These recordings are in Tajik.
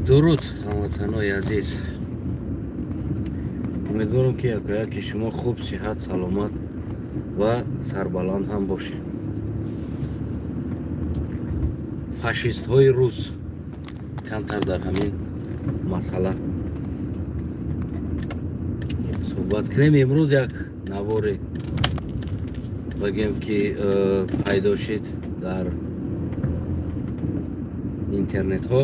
Дуруд, ҳамватанои азиз. Умедворам, ки якояки шумо хуб, сиҳат, саломат ва сарбаланд ҳам бошед. Фашистҳои рус камтар дар ҳамин масъала суҳбат кунем. Имрӯз як наворе бигем, ки пайдо шид дар интернетҳо.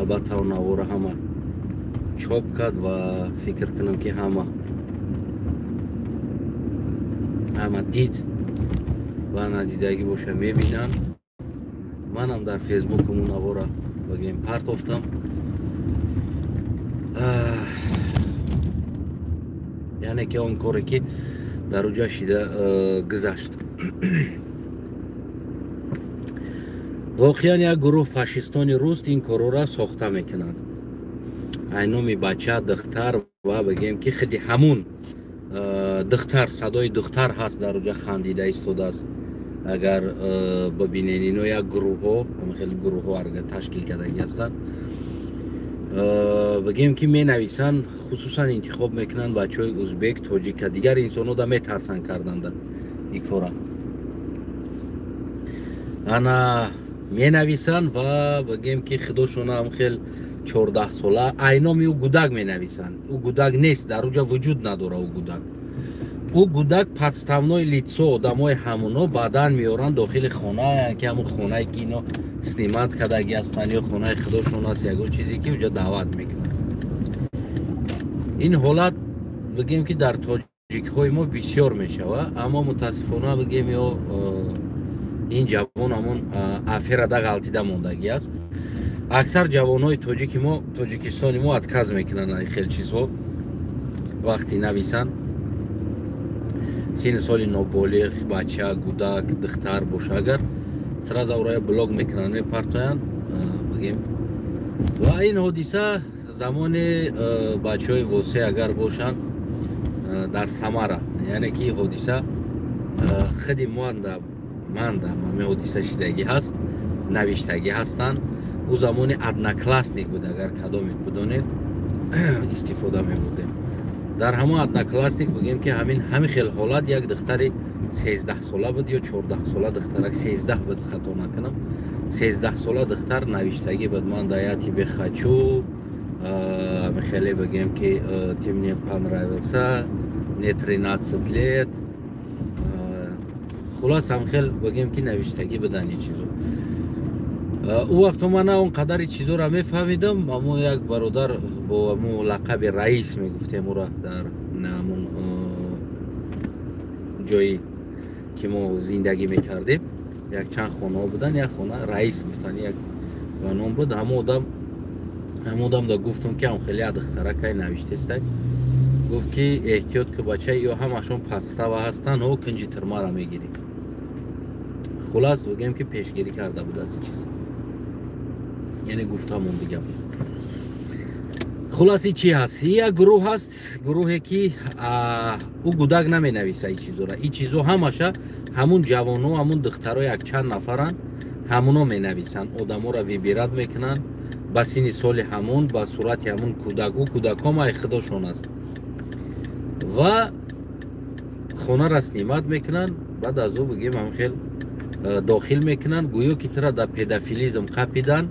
Албатта, он навора ҳама чоп кард ва фикр кунам, ки ҳама дид ва надидагӣ боша, мебинанд. Манам дар фейсбукам он навора, бигем, партофтам. Яъне ки он коре, ки дар уҷа шида гузашт, воқеан як гурӯҳ фашистони рус ин корора сохта мекунанд. Айноми бача, духтар ва бигем, ки худи ҳамун духтар, садои духтар ҳаст, дар уҷа хандида истодааст. Агар бибинед, ино як гурӯҳҳо, хеле гурӯҳҳо ташкил кардагӣ ҳастанд, бигем, ки менависанд, хусусан интихоб мекунанд бачаҳои узбек, тоҷика, дигар инсонҳо да метарсанд карданда ин кора. Ана менависанд ва бигем, ки худошона ҳам хел 14сола айноми ӯ гудак менависанд. Ӯ гудак нест, дар уҷа вуҷуд надора ӯ гудак. Ӯ гудак подставное лицо, одамои ҳамуно баъдан меоранд дохили хона, ки ҳамун хонае, ки ино снимать кардаги ҳастанд ё хонаи худошон аст, ягон чизе, ки уҷа даъват мекунанд. Ин ҳолат, бигем, ки дар тоҷикҳои мо бисёр мешавад, аммо мутаассифона, бигем, ё ин ҷавон ҳамон аферада ғалтида мондагӣ аст. Аксар ҷавонҳои тоҷики мо, Тоҷикистони мо отказ мекунанд ай хел чизҳо. Вақте нависанд, синни соли ноболиғ, бача, гудак, духтар боша, агар сразу уроя блок мекунанд, мепартоянд, бигем. Ва ин ҳодиса замони бачаҳои восеъ агар бошанд, дар Самара, яъне ки ҳодиса худи манда ҳамин ҳодиса шидагӣ ҳаст, навиштагӣ ҳастанд. Ӯ замони Одноклассник буд, агар кадомет бидонед, истифода мебурдем. Дар ҳамон Одноклассник, бигем, ки ҳамин хел ҳолат, як духтари 13сола буд ё 14сола духтарак, 13 буд, хато накунам, 13сола духтар навиштагӣ буд: «Ман да я тебе хочу», хеле, бигем, ки «ты мне понравился, мне 13 лет». Хулос, ҳам хел, бигем, ки навиштагӣ будан ин чизо. Ӯ вақто ман на он қадари чизоро мефаҳмидам, аммо як бародар бо ҳамун лақаби Раис мегуфтем ӯра, дар ҳамун ҷое, ки мо зиндагӣ мекардем, якчанд хонаҳо буданд, як хона Раис гуфтанд, як ба ном буд. Ҳамон одам да гуфтам, ки ҳам хеле духтаракай навиштестай. Гуфт, ки эҳтиёт ки, бача, ё ҳамашон подстава ҳастанд, ҳо кунҷи тирмара мегирӣ. Хулас, бигем, ки пешгирӣ карда буд аз ин чиз, яъне гуфтамон дига. Хулас, и чӣ ҳаст? Як гурӯҳ ҳаст, гурӯҳе, ки ӯ гудак наменависа ин чизора. Ин чизо ҳамаша ҳамун ҷавоно, ҳамун духтаро, якчанд нафаранд, ҳамуно менависанд, одаморо выбирать мекунанд ба синни соли ҳамун, ба сурати ҳамун кӯдак. Ӯ кӯдакҳо май худошон аст ва хонара снимать мекунанд. Баъд аз ӯ, бигем, ҳам хел дохил мекунанд, гӯё ки тура дар педофилизм қапидан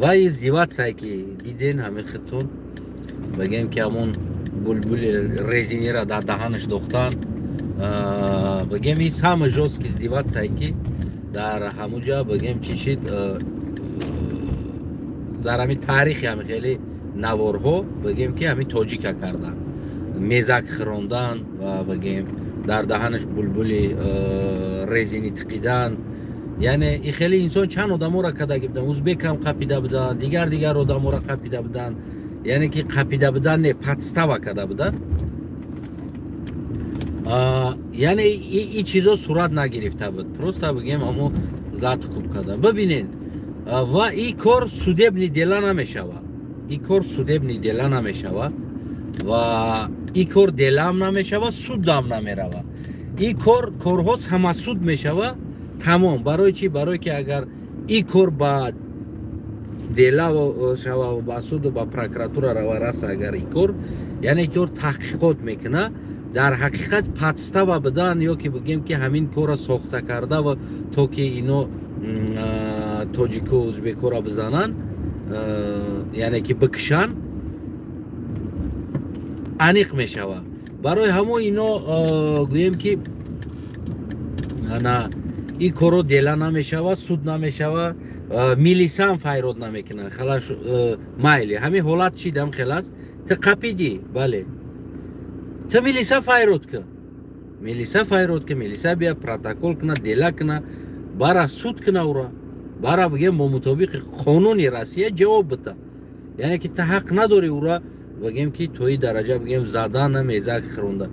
ва издеваться, ки диден ҳамин хитон, бигем, ки ҳамон булбули резинира дар даҳанаш дохтан. Бигем, и самый жёсткий издеваться, ки дар ҳамуҷа, бигем, чӣ шид, дар ҳамин таърихи ҳамин хеле наворҳо, бигем, ки ҳамин тоҷика кардан, мезак хирондан ва, бигем, дар даҳанаш булбули резини тиқидан. Яъне и хеле инсон чанд одаморо кардаги буданд, узбекам қапида буданд, дигар дигар одаморо қапида буданд, яъне ки қапида будан не, подстава карда буданд. Яъне и чизо сурат нагирифта буд, просто, бигем, ҳамо лату куб кардан. Бибинед, ва и кор судебный дела намешава, и кор судебный дела намешава ва и кор делам намешава, судам намерава. И кор, корҳо самосуд мешава. Тамом. Барои чӣ? Барое ки агар ин кор ба дела шава, ба суду, ба прокуратура рава раса, агар ин кор, яъне кор таҳқиқот мекуна, дар ҳақиқат подстава бидан ё ки бигем ки ҳамин корро сохта карда ва то ки ино тоҷику узбекора бизананд, яъне ки бикушанд, аниқ мешавад. Барои ҳамон ино гӯем ки ана ин корро дела намешавад, суд намешавад, милисаам файрод намекунанд. Халаш, майли, ҳамин ҳолат чи дам хел аст. Ту қапидӣ, бале, ту милиса файрод ка, милиса файрод ка, милиса бия протокол куна, дела куна, бара суд куна, ура бара бигем бо мутобиқи қонуни Россия ҷавоб бита. Яъне ки ту ҳақ надорӣ ура бигем ки тои дараҷа бигем задана, мезак хӯронда.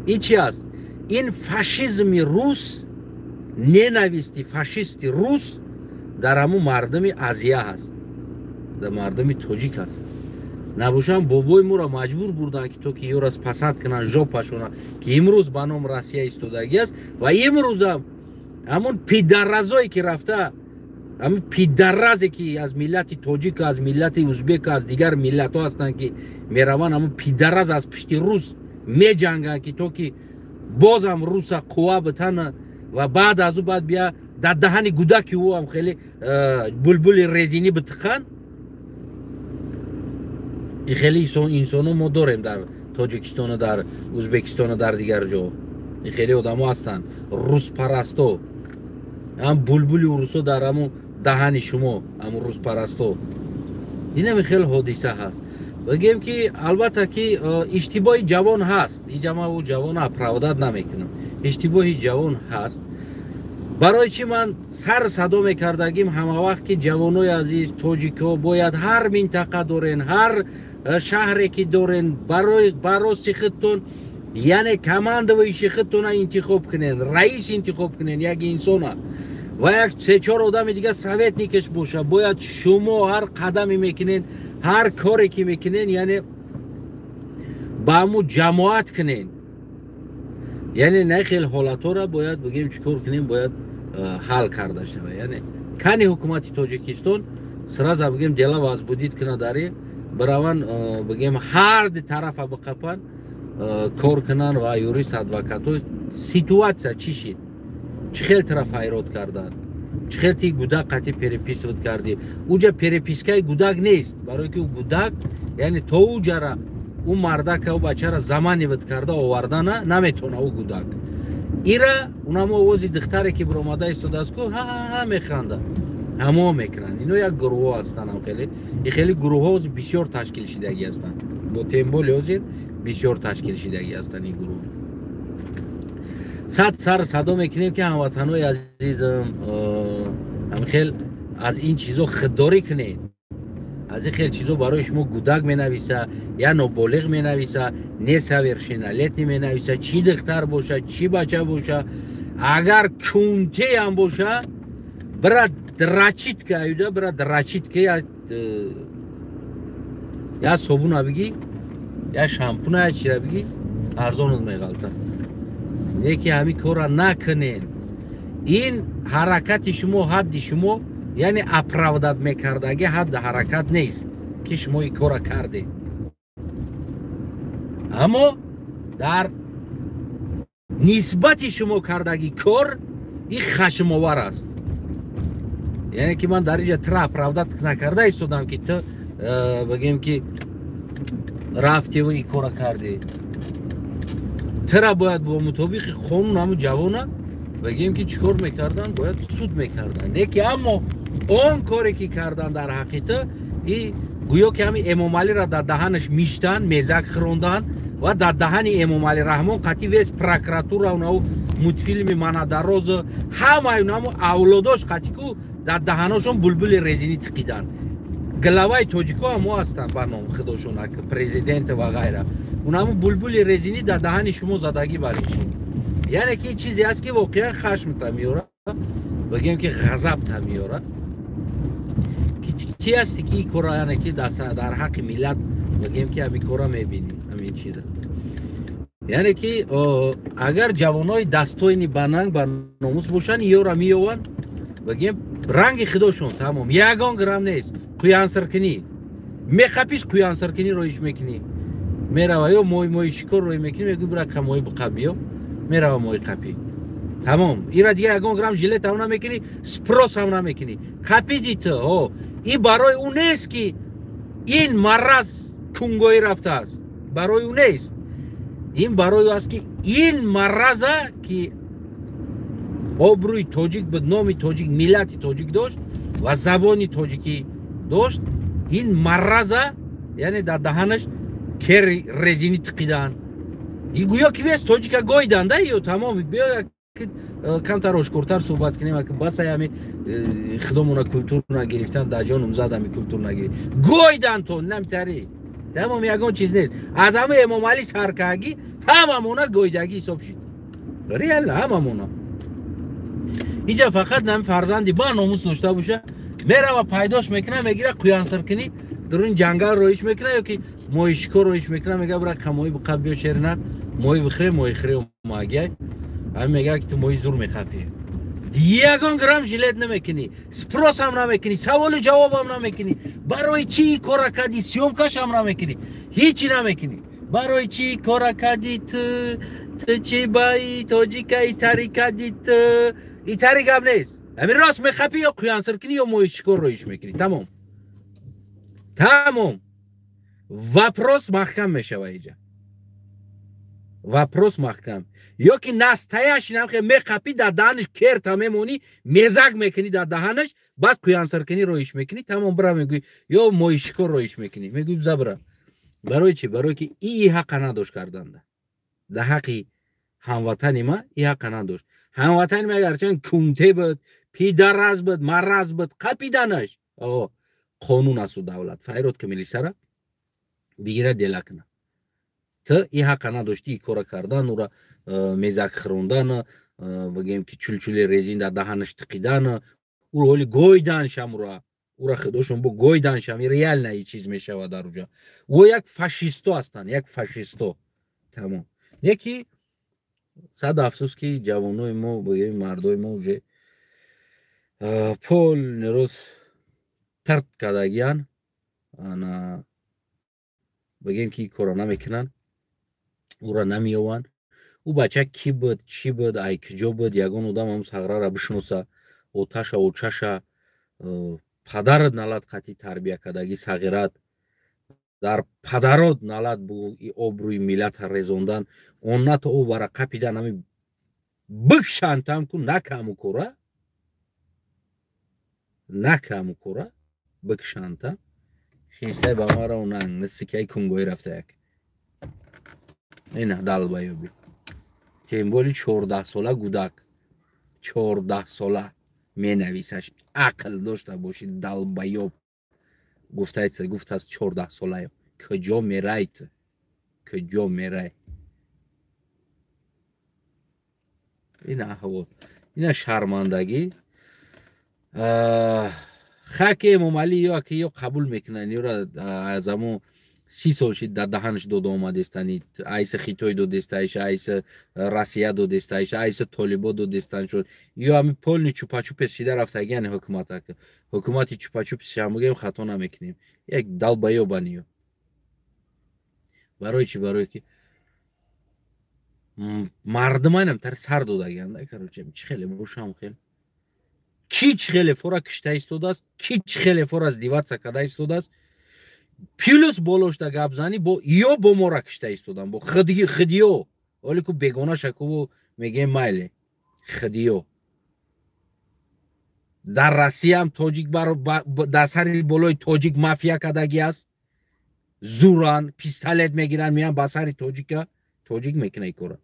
Ин чи аст? Ин фашизми рус, ненависти фашисти рус дар ҳамун мардуми Азия ҳаст, дар мардуми тоҷик ҳаст. Набошам, бобои моро маҷбур бурданд ки то ки ёра спасать кунанд, жопашона, ки имрӯз ба ном Россия истодагӣ аст. Ва имрӯзам ҳамун пидарразое ки рафта, ҳамин пидарразе ки аз миллати тоҷик, аз миллати узбек, аз дигар миллатҳо ҳастанд, ки мераванд, ҳамун пидарраз аз пишти рус меҷанганд, ки то ки бозам руса қувва битана. Ва баъд аз ӯ баъд бия дар даҳани гудаки ӯ ҳам хеле булбули резинӣ битиқанд. Ин хеле инсоно мо дорем дар Тоҷикистону дар Узбекистону дар дигар ҷо. Ин хеле одамо ҳастанд, руспарасто, ҳам булбули урусо дар ҳамун даҳани шумо, ҳамун руспарасто. Инами хеле ҳодиса ҳаст. Бигем ки албатта ки иштибоҳи ҷавон ҳаст. Иҷамау ҷавона оправдать намекунам, иштибоҳи ҷавон ҳаст. Барои чӣ ман сар садо мекардагим ҳама вақт, ки ҷавонои азиз тоҷикҳо бояд ҳар минтақа дорен, ҳар шаҳре ки дорен, барои барости худтон, яъне командующий худтона интихоб кунен, раис интихоб кунен, як инсона ва як се-чор одами дигар советникаш боша. Бояд шумо ҳар қадаме мекунен, ҳар коре ки мекунен, яъне ба ҳамун ҷамоат кунен. Яъне на хел ҳолатҳоро бояд бигем чӣ кор кунем, бояд ҳал карда шава. Яъне кани ҳукумати Тоҷикистон сразу бигем дела возбудить куна, дари бираван, бигем ҳар ди тарафа биқапан, кор кунан ва юрист, адвокатҳо ситуация чӣ шид, чӣ хел тара файрод карданд, чӣ хел ти гудак қатӣ переписывать кардӣ. Уҷа перепискаи гудак нест, барое ки ӯ гудак, яъне то уҷара ӯ мардака, ӯ бачара заманивать карда овардана наметона ӯ гудак. Ира унамо овози духтаре ки биромада истодааст ку, ҳа механда, ҳамо мекунанд. Ино як гурӯҳҳо ҳастанд, хеле и хеле гурӯҳҳо бисёр ташкил шидагӣ ҳастанд, бо тем более ҳозир бисёр ташкил шидагӣ ҳастанд ин гурӯҳ. Сад сар садо мекунем ки ҳамватанои азизам, ҳамхел аз ин чизо худдорӣ кунед. Аз ин хел чизо барои шумо гудак менависа я ноболиғ менависа, несовершеннолетний менависа, чӣ духтар боша, чӣ бача боша, агар кунтеам боша, бира дрочить ка, аюда бира дрочить ка, я собуна бигӣ, я шампуна, я чира бигӣ, арзонат меғалта. Не ки ҳамин корра накунен. Ин ҳаракати шумо, ҳадди шумо, яъне оправдать мекардаги ҳадди ҳаракат нест, ки шумо ин корра кардед. Аммо дар нисбати шумо кардаги кор ин хашмовар аст. Яъне ки ман дар инҷа тра оправдать накарда истодам, ки ту бигем ки рафтеву ин корра кардӣ. Тра бояд бо мутобиқи қонун ҳамун ҷавона бигем ки чӣ кор мекарданд, бояд суд мекарданд. Не ки аммо он коре ки карданд дар ҳаққи ту, и гӯё ки ҳамин Эмомалиро дар даҳанаш миштанд, мезак хӯронданд ва дар даҳани Эмомалӣ Раҳмон қатъи вес прокуратура, унаву мультфилми Манадарозу ҳамаи унамо авлодош қатъи ку дар даҳаношон булбули резинӣ тиқиданд. Главаи тоҷико ҳамо ҳастанд ба ном худошон президент ва ғайра. Унамо булбули резинӣ дар даҳани шумо задагӣ баришид. Яъне ки чизе аст, ки воқеан хашмта меёрад, бигем ки ғазабта меёрад, ки ки ҳасти, ки ин корра, яъне ки дар ҳаққи миллат бигем ки ҳамин корра мебинӣ, ҳамин чиза. Яъне ки агар ҷавонои дастоини ба нанг, ба номус бошанд, ёра меёванд, бигем, ранги худошон, тамом, ягон грамм нест. Қуянсиркунӣ мехапиш, қуянсиркунӣ роиш мекунӣ, мерава, ё мои шикор рой мекунӣ, мегӯй: «Бира, мои биқап биё». Мерава, мои қапӣ, тамом. Ира дига ягон грамм жалеть ам намекунӣ, спрос ам намекунӣ. Қапиди ту, о и барои ӯ нест, ки ин мараз кунгоӣ рафтааст, барои ӯ нест. Ин барои ӯ аст, ки ин мараза, ки обрӯи тоҷик буд, номи тоҷик, миллати тоҷик дошт ва забони тоҷикӣ дошт, ин мараза, яъне дар даҳанаш кери резинӣ тиқидаанд и гӯё ки вес тоҷика гойданда ё тамом. Биё, камтар ошкортар суҳбат кунем. Басай ҳами худомона культур нагирифтан, дар ҷонум зад, ҳами культур нагирифт, гойдан то намтари, тамом, ягон чиз нест. Аз ҳама Эмомалӣ саркаагӣ ҳамамона гойдагӣ ҳисоб шид, реально ҳамамона. Иҷа фақат нами фарзанди ба номус дошта боша, мерава, пайдош мекуна, мегира, қуянсиркунӣ дуруни ҷангал роиш мекуна ё ки моҳишикор роиш мекуна, мега: «Бира, қамои биқаб биё, шеринат, моҳи бихӯре, моҳи хӯре магиай». Ҳами мега, ки ту моҳи зур мехапӣ, ягон грамм жалеть намекунӣ, спрос ам намекунӣ, саволу ҷавобам намекунӣ, барои чӣ кора кардӣ, съёмка шам намекунӣ, ҳичи намекунӣ. Барои чӣ кора кардӣ ту? Ту чӣ баи тоҷика итари кардӣ ту? Итари гап нест. Ҳамин рост мехапӣ, ё қуянсиркунӣ, ё моҳишикор роиш мекунӣ, тамом, тамом, вопрос маҳкам мешава. Иҷа вопрос маҳкам. Ё ки настаяши намхе меқапӣ, дар даҳанаш керта мемонӣ, мезак мекунӣ дар даҳанаш, баъд қуянсиркунӣ роиш мекунӣ, тамом, бира мегӯӣ, ё моҳишикор роиш мекунӣ, мегӯӣ: «Биза, бира». Барои чӣ? Барое ки и ҳаққа надошт карданда дар ҳаққи ҳамватани ма, и ҳаққа надошт. Ҳамватани ма агарчанд кунте буд, пидараз буд, мараз буд, қапиданаш қонун асту давлат файрод ки милисара бигира, дела куна. Ту и ҳаққа надоштӣ и кора кардан, ура мезак хӯрондан, бигем ки чулчули резин дар даҳанаш тиқидан, уро ҳоли гойданшам, ура худошон бо гойданшам, реально и чиз мешавад дар уҷа. О як фашисто ҳастанд, як фашисто, тамом. Не ки сад афсӯс, ки ҷавонои мо, бигем, мардои мо уже полный рост тарт кардагиян. Ана, бигем ки кора намекунанд, ӯра намеёванд. Ӯ бача кӣ буд, чӣ буд, ай куҷо буд, ягон одам ҳам сағрара бишноса, оташа, очаша, падарат налат қатъи тарбия кардагӣ сағират, дар падарот налат бу обрӯи миллата резондан. Он на то о бара қапидан, ами бикшантам ку накаму кора, накаму кора бикшанта хистай ба мара унанг нисикай кунгои рафта як ина далбаёби, тем более 14-сола гудак, 14-сола менависаш. Ақл дошта бошӣ, долбоёб, гуфтааст, гуфтааст 14-солаё. Куҷо мерай ту, куҷо мерай? Ин аҳвол, ина шармандагӣ. Хаки Эмомалӣ ё ки ё қабул мекунанд, ёра аз амо 30 сол шид дар даҳанаш дода омадестани, айса Хитой додестаиша, айса Россия додестаиша, айса толибо додестан шуд, ё ами полный чупачупес шида рафтагияни ҳукумата. Ҳукумати чупачупсиша мегӯем, хато намекунем, як долбоёбани ё. Барои чӣ? Барое ки мардумайнам тари сар додагианда. Короче, чӣ хеле бошам, хел ки чӣ хеле фора кишта истодааст, ки чӣ хеле фора издеваться карда истодааст. Плюс болошта гап зани бо ё бо мора кишта истодан, бо хидиё оле ку бегона шакуву мегӯем, майле, хидиё дар Россияам тоҷик дар сари болои тоҷик мафия кардагӣ аст. Зуран пистолет мегиранд, меян ба сари тоҷика, тоҷик мекуна и кора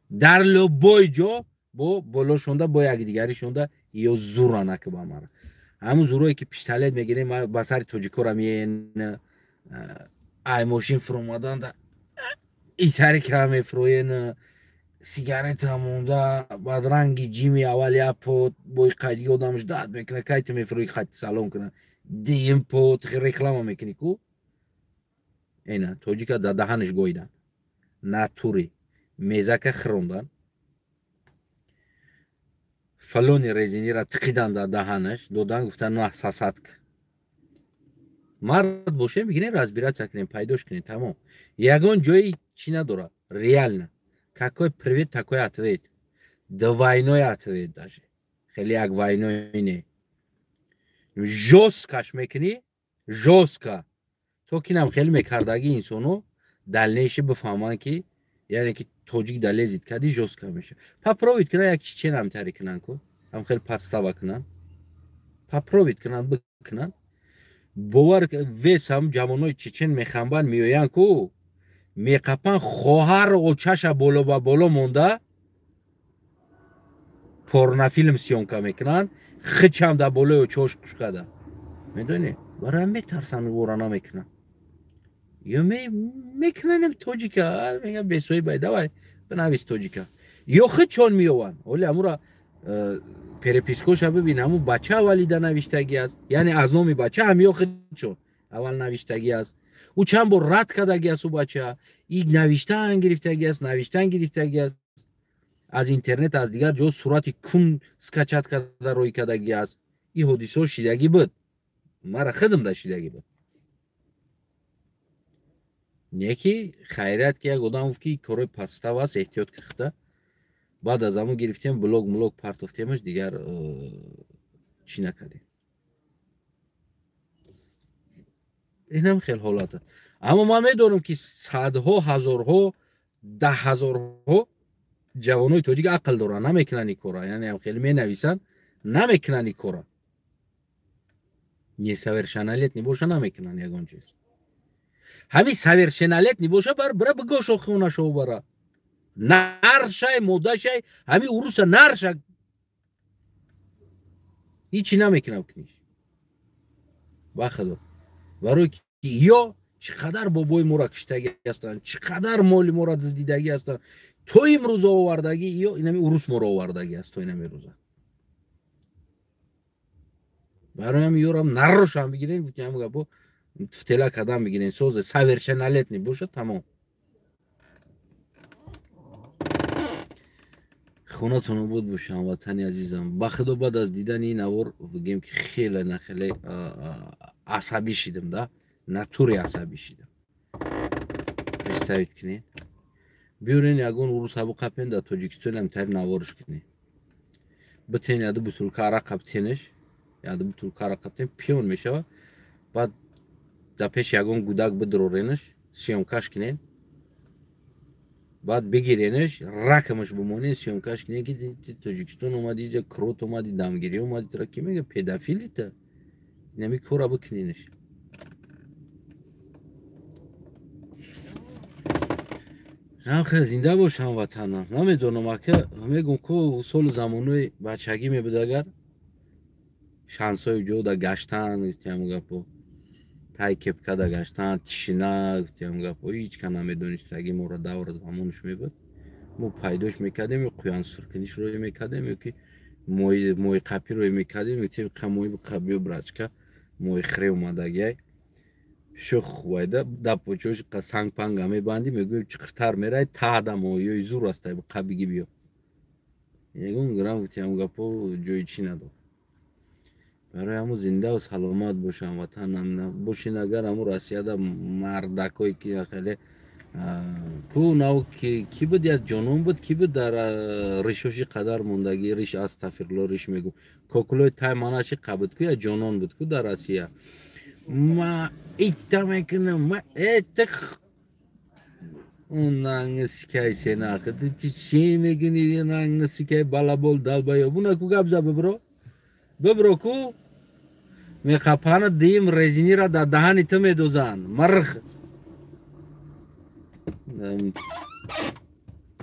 дар любой ҷо, бо болошонда, бо якдигаришонда ё зуранаки ба мара. Ҳамун зурое ки пистолет мегирем, ба сари тоҷикора меен, ай мошин фуромаданда итари ка мефуроен, сигарета монда, баъд ранги ҷими аввал як под бои қайдги одамш дад мекуна, кайта мефурои, қайти салом куна, диим под реклама мекунӣ ку. Ина тоҷика дар даҳанаш гойдан. Натури мезака хирондан, фалони резинира тиқидан дар даҳанаш додан, гуфтан на сасатк. Мард бошем, бигирем, разбираться кунем, пайдош кунем, тамом. Ягон ҷои чӣ надорад, реально. Какой привет, такой ответ. Двойной ответ даже. Хеле як войной не. Жёсткаш мекунӣ, жёстко. То кинам хеле мекардаги инсоно дальнейший бифаҳманд, ки яъне ки тоҷик далезид кади жёстко меша. Попробуйт кунан, як чечен ҳамтари кунан ку, ҳам хеле подстава кунан. Попробуйт кунан, бикунан. Бовар вес ҳам ҷавонои чечен мехамбанд, меоянд ку, меқапан, хоҳар очаша боло ба боло монда порнофилм съёмка мекунанд, хичам дар болои очош қушкада. Медонӣ, барои метарсанд, вора намекунанд. Ё мекунанд тоҷика, мегӯянд бесоҳибай, давай бинавис тоҷика. Ё хичон меованд. Оли амура перепискоша бибин, ҳамун бача аввалида навиштагӣ аст, яъне аз номи бача ҳам ё хичон аввал навиштагӣ аст. Ӯ чанд бор рад кардагӣ аст, ӯ бача и навиштан гирифтагӣ аст, навиштан гирифтагӣ аст. Аз интернет, аз дигар ҷо сурати кун скачать карда рӯй кардагӣ аст. Ин ҳодисаҳо шидагӣ буд, мара худам да шидагӣ буд. Не ки хайрият, ки як одам гуфт, ки корҳои подстава аст, эҳтиёт кихта. Баъд аз ҳамон гирифтем, блог млог партофтемаш, дигар чӣ накардем. Инам хел ҳолат аст. Аммо ман медонам, ки садҳо, ҳазорҳо, даҳ ҳазорҳо ҷавонои тоҷик ақл доранд, намекунанд ин кора. Яъне ҳам хеле менависанд, намекунанд ин кора. Несовершеннолетний боша, намекунанд ягон чиз. Ҳамин совершеннолетний боша, бар бира бигошо хонашо бара. Наршай, модашай, ҳамин уруса нарша ҳичи намекунам куниш. Ба худо. Барои ки ё чӣ қадар бобои моро киштагӣ ҳастанд, чӣ қадар моли моро дуздидагӣ ҳастанд, то имрӯза овардагӣ, ё инами урус моро овардагӣ аст то инами рӯза. Барои ҳамин ёрам нарошам бигирен, гуфтем гапо туфтела кадан бигирен, созе совершеннолетний боша, тамом. Хонатон обод боша, ҳамватани азизам. Ба худо, баъд аз дидани ин навор бигем, ки хеле на хеле асабӣ шидам, да, натури асабӣ шидам. Представить кунед, биёрен ягон урус ҳабу қапен дар Тоҷикистон ҳам тари наворш кунед, битен яду бутулка арақа битенеш, яду бутулка арақа битен, пиён мешава. Баъд дар пеши ягон гудак бидуроренаш, съёмкаш кунед, баъд бигиренеш, ракамаш бимонед, съёмкаш кунед, ки Тоҷикистон омади, иҷа крот омади, дамгирӣ омади, тра ки мега педофилита, инами кора бикуненеш. Хел зинда бош, ҳамватанам. Намедонам, ака, мегум ку солу замонои бачагӣ мебуд, агар шансҳои ҷода гаштан, гуфтиам гапо, тай кепкада гаштан, тишина, гуфтиам гапо, ҳеҷ ка намедонистагӣ моро давр замонаш мебуд. Мо пайдош мекардем, ё қуянсуркуниш рӯй мекардем, ё ки мои қапӣ рӯй мекардем, гуфтем қа мои қабиё брачка, мои хире омадагиай. Шух вайда да почош қа санг панга мебандӣ, мегӯем чиқиртар мерай, таҳда моҳиёи зур астай, қабиги биё. Ягон грам, гуфтиам гапо, ҷои чӣ надод. Барои ҳамун зиндаву саломат бошам, ватанам бошин. Агар ҳамун Россияда мардакое ки хеле ку нав ки буд, як ҷонон буд, ки буд дар ришоши қадар мондагӣ, риш, астафирло, риш мегӯм, кокулои тай манаши қабуд ку, як ҷонон буд ку дар Россия. Ма итта мекунам, ма этта унанги сикай сенахи, ти чӣ мекунӣ, унанги сикай балабол далбаё, буна ку гап за, бибро, бибро ку меқапана дим резинира дар даҳани ту медозанд, марх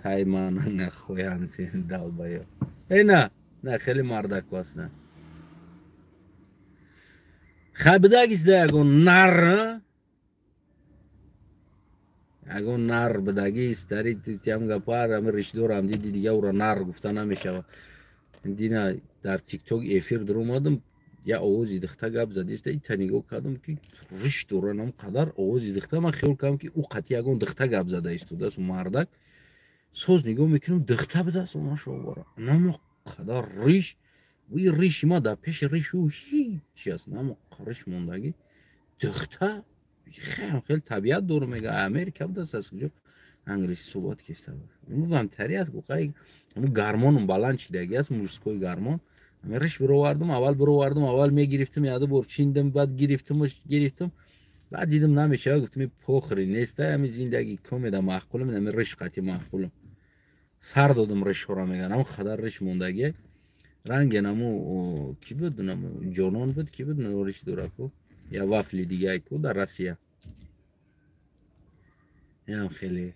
тай мананга хоян сен далбаё. Э, на на, хеле мардаку астанд. Хай бидагиста ягон нар, ягон нар бидагист, тари тиам гапар, ами ришдорам диди, дига ура нар гуфта намешава. Дина дар тикток эфир даромадам, Я овози дихта гап задиста, ита нигоҳ кардам, ки риш дора, нам қадар овози дихта. Ман хиёл кардам, ки ӯ қати ягон дихта гап зада истодааст мардак. Соз нигоҳ мекунам, дихта будааст, машовара, намо қадар риш. И риши ма дар пеши риши ӯ ҳичи аст, намо риш мондагӣ. Дихта хеле хеле табиат дору, мега, Америка будааст, аз куҷо англиси суҳбат кеста тари аст. Гуқай гармоном баланд чидаги аст, мужской гормон. Риш бировардам, аввал бировардам, аввал мегирифтам, яду бор чиндам, баъд гирифтам, гирифтам, баъд дидам, намешава. Гуфтам, похри неста, ами зиндаги комеда маъқулам, ами риш қати маъқулам. Сар додам ришҳоро, меган, ам қадар риш мондагӣ, ранге наму ки буд, наму ҷонон буд, ки буд, риш дораку, я вафли дигай ку дар Россия ям хеле.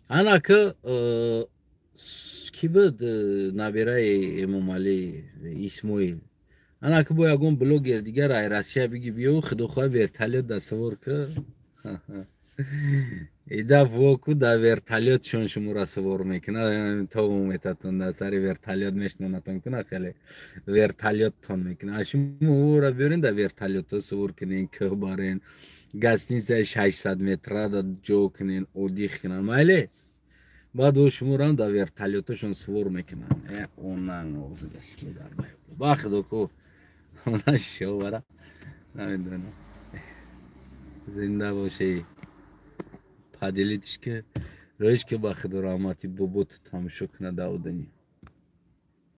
Анака ки буд, набираи Эмомалӣ, Исмоил. Анака бо ягон блогер дигар ай Россия биги, биё, худохоҳ, вертолёт да савор ка ида воку, да вертолёт чон шуморо савор мекунад, то метатон да сари вертолёт мешнонатон куна, хеле вертолёттон мекунад. Шумо ӯро биёрен, да вертолётто савор кунен, кӯҳ барен, гостиницаи 600 метра да ҷо кунен, отдых кунан, майли. Баъд о шуморам да вертолётошон сувор мекунанд. Э, онан ба худо ку она шовара намедонам. Зинда бошӣ, поделитесь ки, роиш ки, ба худо раҳмати бобот тамошо кунад. Давдани.